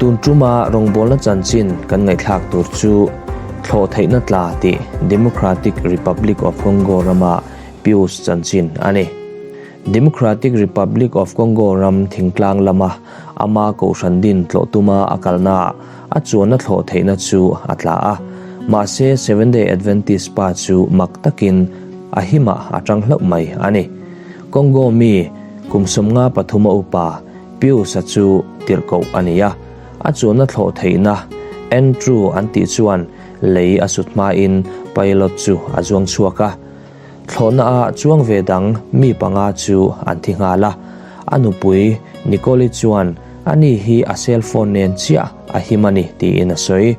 Tun tuma rawngbawlna chanchin kan ngaihthlak tur chu Thlawh Theihna Tla tih Democratic Republic of Congo rama Pius chanchin a ni. Democratic Republic of Congo ram thingtlang lama ama kohhran din tlawh tuma a kalnaah a chuanna thlawh theihna chu a tla a. Mahse Seventh-day Adventist pa chu mak takin a himah a tang hlauh mai a ni. Congo mi kum 53 a upa Pius-a chu tirhkoh a ni a, a chuanna thlawh theihna Andrew an tih chuan lei a sut hmain pilot chu a zuang chhuak a. Thlawhnaah chuang ve dang mi panga chu an thi nghal a, a nupui Nicole-i chuan ani hi a cell phone nen chiah a him a ni tiin a sawi.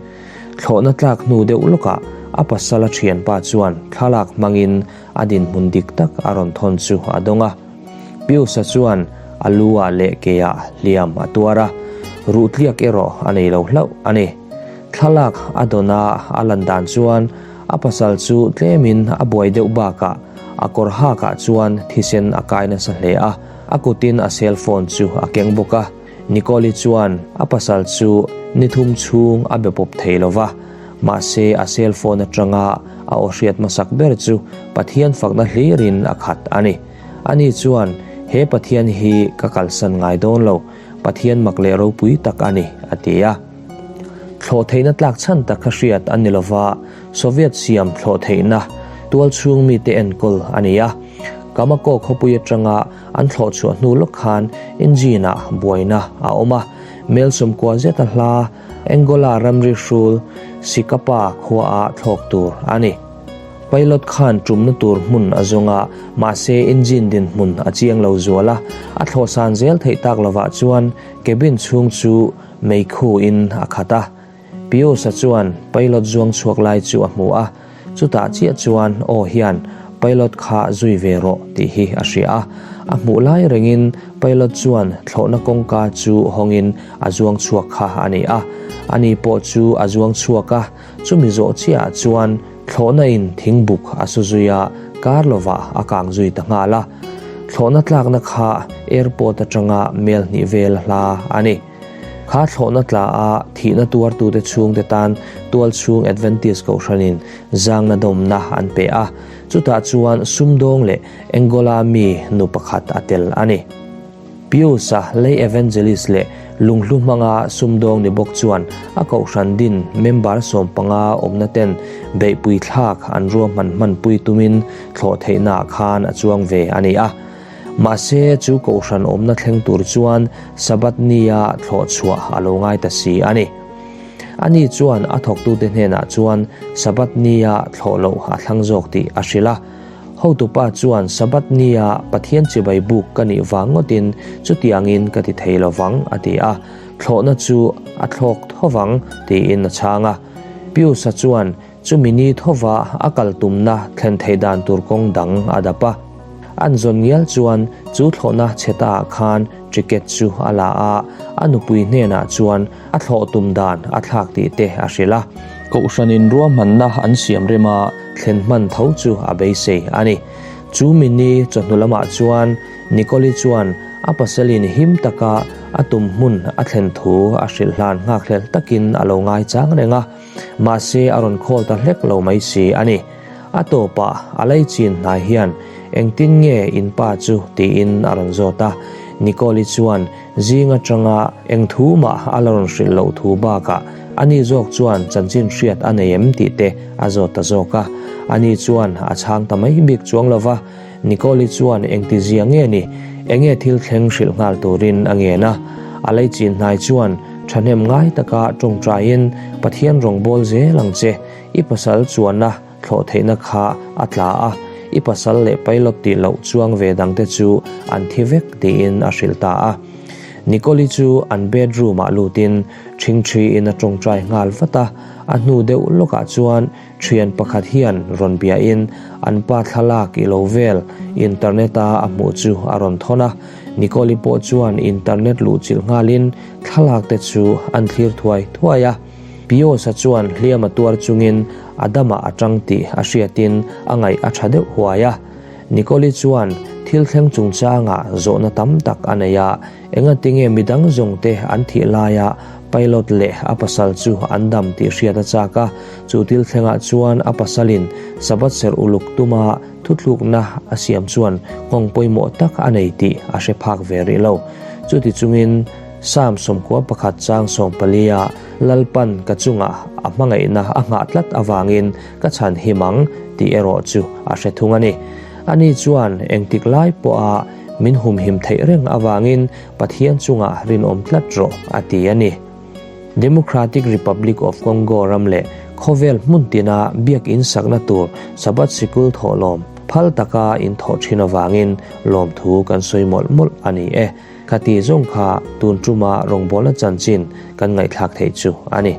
Thlawhna tlak hnu deuh lawkah a pasala thianpa chuan thlalak hmangin a dinhmun dik tak a rawn thawn chu a dawng a. Pius-a chuan a lu-ah leh ke-ah hliam a tuar a, ruhtliak erawh a nei lo hlauh a ni. Thlalak a dawn a, a lan dan chuan a pasal chu tlemin a buai deuh bakah a kawr hakah chuan thisen a kai nasa hle a, a kutin a cell phone chu a keng bawk a. Nicole-i chuan a pasal chu ni thum chhung a be pawp thei lo va, mahse a cell phone atanga a aw hriat hmasak ber chu Pathian fakna hlirin a khat a ni. Ani chuan, He Pathian hi ka kalsan ngai dawn lo, Pathian mak leh ropui tak a ni, a ti a. Thlawh theihna tlak chhan tak kha hriat a ni lova, Soviet siam thlawh theihna tual chhung mite enkawl a ni a. Kamako khawpui atanga an thlawh chhuah hnu lawk khan engine-ah buaina a awm a, mel sawmkua zeta hla Angola ramri hrul Sikapa khuaah thlawk tur a ni. Pilot khan tumna tur hmun a zawng a, mahse engine dinhmun a chiang lo zual a, a thlawhsan zel theih tak lovah chuan cabin chhung chu Meikhu in a khat a, Pius-a chuan pilot zuang chhuak lai chu a hmu a, chutah chiah chuan aw hian pilot kha zui ve rawh tih hi a hria a. A hmuh lai rengin pilot chuan thlawhna kawngka chu hawngin a zuang chhuak kha a ni a, ani pawh chu a zuang chhuak a, chumi zawh chiahah chuan thlawhna in thingbuk a su zui a, kar lovah a kang zui ta nghal a. Thlawhna tlakna kha airport atanga mel hnih vel hla a ni. Kha thlawhna tla a thihna tuartute chhungte tan tualchhung Adventist Kohhranin zangna dawmna an pe a, chutah chuan sumdawng leh Angola mi nu pakhat a tel a ni. Pius-a lei evangelist leh lunghlu hmanga sumdawng ni bawk chuan a kohhran din member 15 awmna ten beihpui thlak an ruahman hmanpui tumin thlawh theihnaah khan a chuang ve a ni a. Mahse, chu kohhran awmna thleng tur chuan Sabbath nia thlawh chhuah a lo ngai ta si a ni. Ani chuan a thawktute hnenah chuan Sabbath nia thlawh loh a thlang zawk tih a hrilh a. Hotupa chuan Sabbath nia Pathian chibai buk ka nih vang ngawtin chutiangin ka ti thei lo vang a ti a, thlawhna chu a thlawk tho vang tiin a chhang a. Pius-a chuan Chumi ni thova a kal tumna thlen theih dan tur kawng dang a dap a. An zawn ngial chuan chu thlawhna chhe ta ah khan ticket chu a la a, a nupui hnenah chuan a thlawh tum dan a thlak tih te a hrilh a. Kohhranin ruahmanna an siam rem a, thlen hman tho chu a beisei a ni. Chu mi ni chawhnu lamah chuan Nicole-i chuan a pasalin him taka a tum hmun a thlen thu a hrilh hlan nghakhlel takin a lo ngaichang reng a. Mahse a rawn call ta hlek lo mai si a ni. A tawpah a lei chin hnai hian engtin nge in pa chu tiin a rawn zawt a. Nicole-i chuan zing atanga eng thu mah a la rawn hrilh loh thu bakah ani zawk chuan chanchin hriat a nei em tih te a zawt ta zawk a. Ani chuan a chhang ta mai bik chuang lo va. Nicole-i chuan engti zia nge ni, enge thil thleng hrilh nghal turin a ngen a. A lei chin hnai chuan thahnem ngai taka tawngtaiin Pathian rawngbâwl zel ang che, i pasal chuanna thlawh theihna kha a tla a, i pasal leh pilot tih loh chuang ve dangte chu an thi vek tiin a hrilh ta a. Nicole-i chu an bedroom-ah lutin ṭhingṭhiin a tawngtai nghal vat a, a hnu deuh lawkah chuan Thian pakhat hian rawn biain an pa thlalak i lo vel internet-a a hmuh chu a rawn thawn a. Nicole-i pawh chuan internet luhchilh nghalin thlalak te chu an thlir thuai thuai a. Pios-a chuan hliam a tuar chungin a damah a tang tih a hriatin a ngaih a tha deuh huai a. Nicole-i chuan thil thleng chungchangah zawhna tam tak a nei a, engatinge midang zawng te an thih laia Pilot leh a pasal chu an dam tih hriat a chak a, chu thil thlengah chuan a pasalin Sabbath serh uluk tuma thuthlukna a siam chuan nghawng pawimawh tak a nei tih a hre phak ve rih lo. Chuti chungin Psalm 11 chang 14 ah Lalpan ka chungah a hmangaihna a nghah tlat avangin ka chhan him ang tih erawh chu a hre thung a ni. Ani chuan engtik lai pawha min humhim theih reng avangin Pathian chungah rinawm tlat rawh a ti a ni. Democratic Republic of Congo ram leh khawvel hmun tina biakinn sakna tur Sabbath sikul thawhlawm phal taka in thawh thin avangin lawmthu kan sawi mawlh mawlh a ni e. Khati zawng kha tun tuma rawngbawlna chanchin kan ngaihthlak theih chu a ni.